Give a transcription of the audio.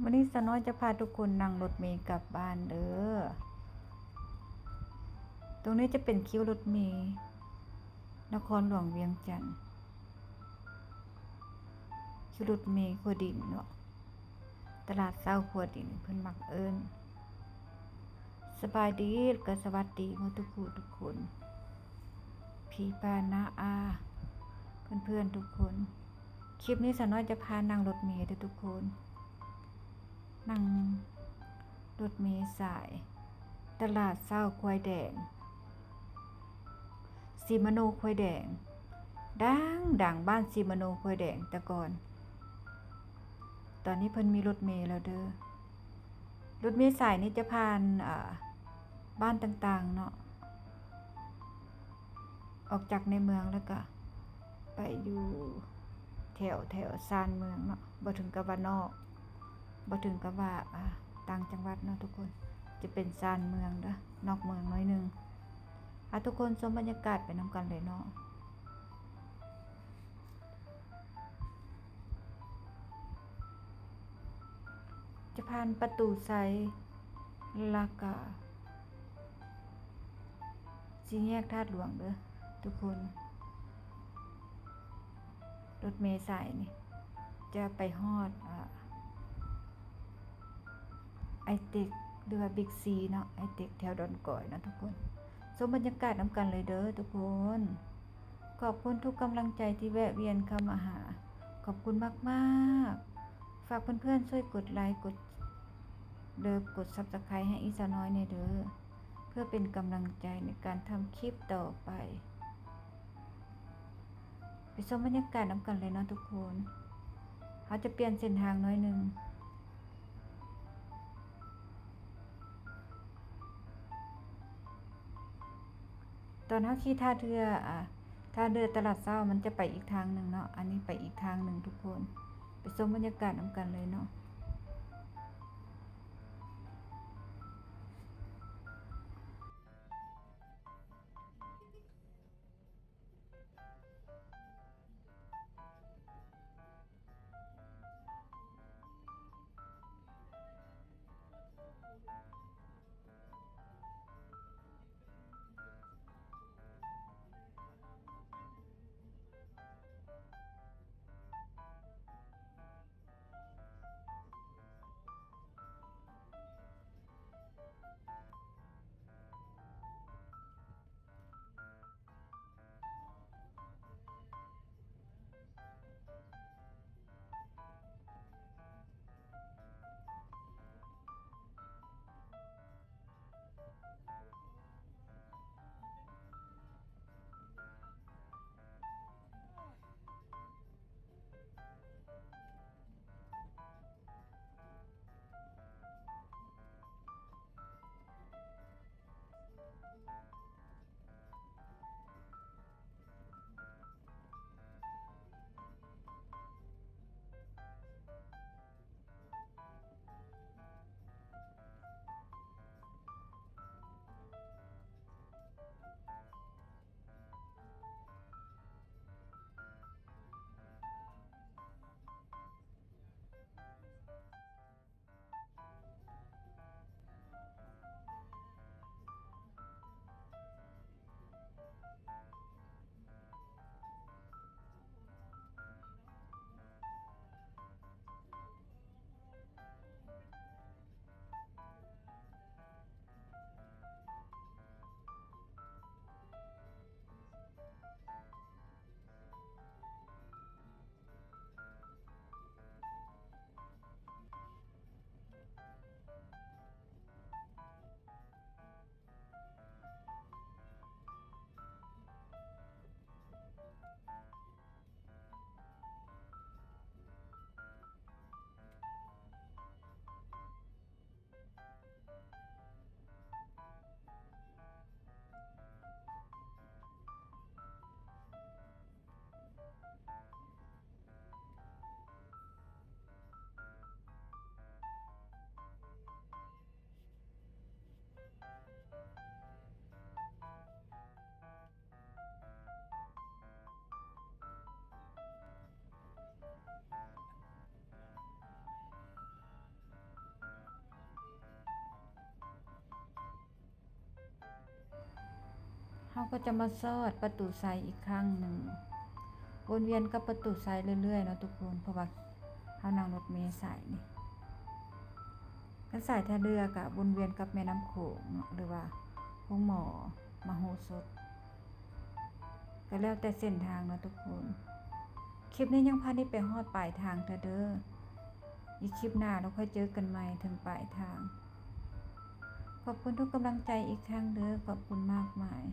ມື້ນີ້ສາວນ້ອຍຈະພາທຸກຄົນນັ່ງລົດເມກັບບ້ານເດີ. ຕົງນີ້ຈະເປັນຄິວລົດເມນະຄອນຫຼວງວຽງຈັນ, ຄິວລົດເມຂົວດິນເນາະ, ຕະຫຼາດເຊົ້າຂົວດິນເພິ່ນມັກເອີ້ນ. ສະບາຍດີ ແລະ ກະສະຫວັດດີໝົດທຸກຜູ້ທຸກຄົນ, ພີ່ປ້ານ້າອາ ເພື່ອນໆທຸກຄົນ. ຄລິບນີ້ສາວນ້ອຍຈະພານັ່ງລົດເມເດີທຸກຄົນ, ນັ່ງລົດເມສາຍຕະຫຼາດເຊົ້າຄວາຍແດງ, ສີມະໂນຄວາຍແດງ, ດັງໆ ບ້ານສີມະໂນຄວາຍແດງແຕ່ກ່ອນ. ຕອນນີ້ເພິ່ນມີລົດເມແລ້ວເດີ. ລົດເມສາຍນີ້ຈະຜ່ານ ອ່າ ບ້ານຕ່າງໆເນາະ, ອອກຈາກໃນເມືອງແລ້ວກະໄປຢູ່ແຖວ ແຖວຊານເມືອງເນາະ, ບໍ່ເຖິງກັບວ່ານອກ ບໍ່ເຖິງກັບວ່າ ອ່າ ຕ່າງຈັງຫວັດເນາະທຸກຄົນ, ຈະເປັນຊານເມືອງເດີ, ນອກເມືອງໜ້ອຍໜຶ່ງ. ພາທຸກຄົນຊົມບັນຍາກາດໄປນຳກັນເລີຍເນາະ. ຈະຜ່ານປະຕູໄຊ ແລ້ວກະສີ່ແຍກທາດຫຼວງເດີທຸກຄົນ. ລົດເມສາຍນີ້ຈະໄປຮອດ ອາ ໄອເຕັກ ຫຼືວ່າບິກຊີເນາະ, ໄອເຕັກແຖວດອນກອຍເນາະທຸກຄົນ. ຊົມບັນຍາກາດນຳກັນເລີຍເດີທຸກຄົນ. ຂອບຄຸນທຸກກຳລັງໃຈທີ່ແວະວຽນເຂົ້າມາຫາ, ຂອບຄຸນມາກໆ. ຝາກເພື່ອນໆຊ່ວຍກົດໄລ ກົດເລີບ ກົດຊັບສະໄຄຣບ໌ໃຫ້ອີສາວນ້ອຍແດ່ເດີ ເພື່ອເປັນກຳລັງໃຈໃນການທຳຄລິບຕໍ່ໄປ. ໄປຊົມບັນຍາກາດນຳກັນເລີຍເນາະທຸກຄົນ. ເຮົາຈະປ່ຽນເສັ້ນທາງໜ້ອຍໜຶ່ງ. ຕອນເຮົາຂີ່ທ່າເຮືອ ອາ ທ່າເຮືອຕະຫຼາດເຊົ້າ ມັນຈະໄປອີກທາງໜຶ່ງເນາະ, ອັນນີ້ໄປອີກທາງໜຶ່ງທຸກຄົນ. ໄປຊົມບັນຍາກາດນຳກັນເລີຍເນາະ. ເຮົາກໍຈະມາຊອດປະຕູໄຊອີກຄັ້ງໜຶ່ງ ວົນວຽນກັບປະຕູໄຊເລື້ອຍໆເນາະທຸກຄົນ ເພາະວ່າເຮົານັ່ງລົດເມສາຍນີ້ ຄັນສາຍທ່າເຮືອກໍວົນວຽນກັບແມ່ນ້ຳໂຂງເນາະ ຫຼືວ່າໂຮງໝໍມະໂຫສົດ ກໍແລ້ວແຕ່ເສັ້ນທາງເນາະທຸກຄົນ. ຄລິບນີ້ຍັງບໍ່ທັນໄດ້ໄປຮອດປາຍທາງເທື່ອເດີ. ອີກຄລິບໜ້າລາວຄ່ອຍເຈີກັນໃໝ່ເຖິງປາຍທາງ. ຂອບຄຸນທຸກກຳລັງໃຈອີກຄັ້ງເດີ. ຂອບຄຸນມາກມາຍ.